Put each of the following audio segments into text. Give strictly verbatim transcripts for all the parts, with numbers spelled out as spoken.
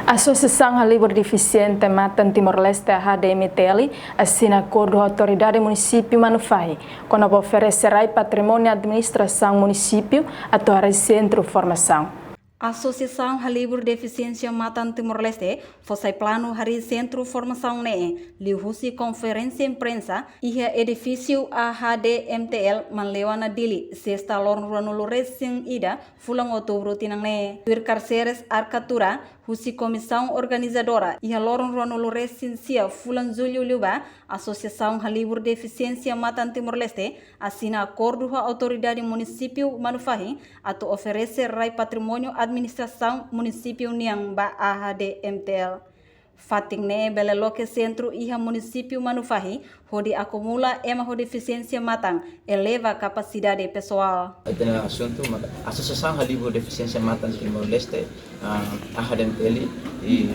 Asosiasaun Halibur Defisiente Matan Timor-Leste, A H D M T L, asina akordu ho Autoridade Munisípiu Manufahi kona-ba oferese rai patrimóniu administrasaun munisípiu atu harii sentru formasaun. Asosiasaun Halibur Defisiénsia Matan Timor-Leste fó sai planu harii sentru formasaun ne'e liuhusi konferénsia imprensa iha edifísiu A H D M T L Manleuana, Dili, sesta loron ruanulu resin ida fulan Outubru tinan ne'e. Tuir Carceres Arcatura, husi komisaun organizadora, iha loron ruanulu resin sia fulan Jullu liubá, Asosiasaun Halibur Defisiénsia Matan Timor-Leste asina akordu ho Autoridade Munisípiu Manufahi atu oferese rai patrimóniu administrasaun munisípiu nian ba A H D M T L. Fatin ne'e bele loke sentru iha munisípiu Manufahi, hodi akumula ema ho defisiénsia matan, eleva kapasidade pesoál. Ita-nia asuntu, maka Asosiasaun Halibur Defisiénsia Matan Timor-Leste, ah, A H D M T L, i,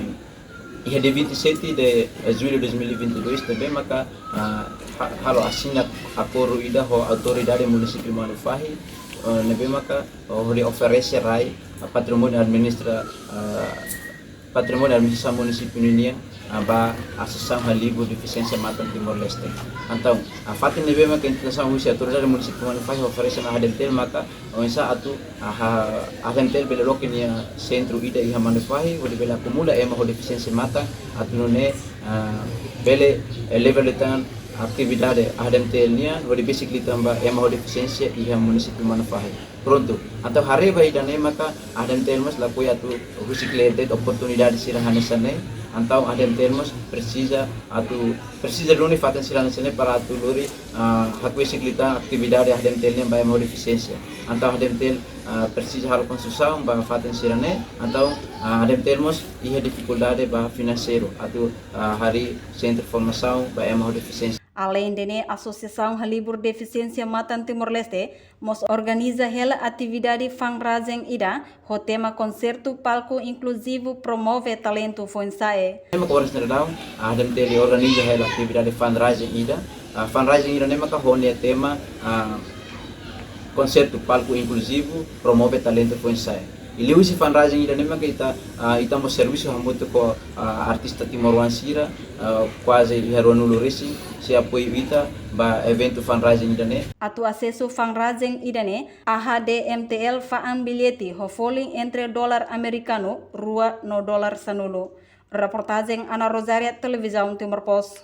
iha dia vinte e sete de julho de dois mil e vinte e dois ne'ebé maka, ah, ha-, halo asina akordu ida ho Autoridade Munisípiu Manufahi, eh, ne'ebé maka, oh, hodi oferese rai, ah, patrimóniu administra-, ah, patrimóniu administrasaun munisípiu ninian, ah, ba Asosiasaun Halibur Defisiénsia Matan Timor-Leste. Entaun, ah, fatin ne'ebé maka intensaun husi Autoridade Munisípiu Manufahi oferese ona A H D M T L maka oinsá atu, ah, A H D M T L bele loke nia sentru ida iha Manufahi, hodi bele akumula ema ho defisiénsia matan, atu nune'e, ah, bele, eh, leva liután atividade A H D M T L nian, hodi besik liután ba ema ho defisiénsia iha munisípiu Manufahi. Prontu. Entaun haree ba ida-ne'e maka A H D M T L mós lakohi atu husik lee de'it oportunidade sira hanesan ne'e. Entaun A H D M T L mós presiza atu, presiza duni fatin sira hanesan ne'e para atu lori, ah, hakbesik liután atividade A H D M T L nian ba ema ho defisiénsia. Entaun A H D M T L, ah, presiza halo konstrusaun ba fatin sira-ne'e. Entaun, ah, A H D M T L mós iha difikuldade ba finanseiru atu, ah, harii sentru formasaun ba ema ho defisiénsia. Aleinde ne'e, Asosiasaun Halibur Defisiénsia Matan Timor-Leste mós organiza hela atividade fundraising ida ho tema Konsertu Palku Inkluzivu Promove Talentu Foin-Sa'e. Tema ko oras ne'e daudaun, A H D M T L organiza hela atividade fundraising ida. Ah, fundraising ida-ne'e maka ho nia tema, ah, Konsertu Palku Inkluzivu Promove Talentu Foin-Sa'e. I liuhusi fundraising ida-ne'e maka ita, ah, ita mós servisu hamutuk ho, ah, artista timoroan sira, ah, kuaze iha ruanulu resin, sei apoiu ita ba eventu fundraising ida-ne'e. Atu asesu fundraising ida-ne'e, A H D M T L fa'an billete ho folin entre dolar amerikanu rua no dolar sanulu. Reportajen Ana Rosária, Televizaun Timor Post.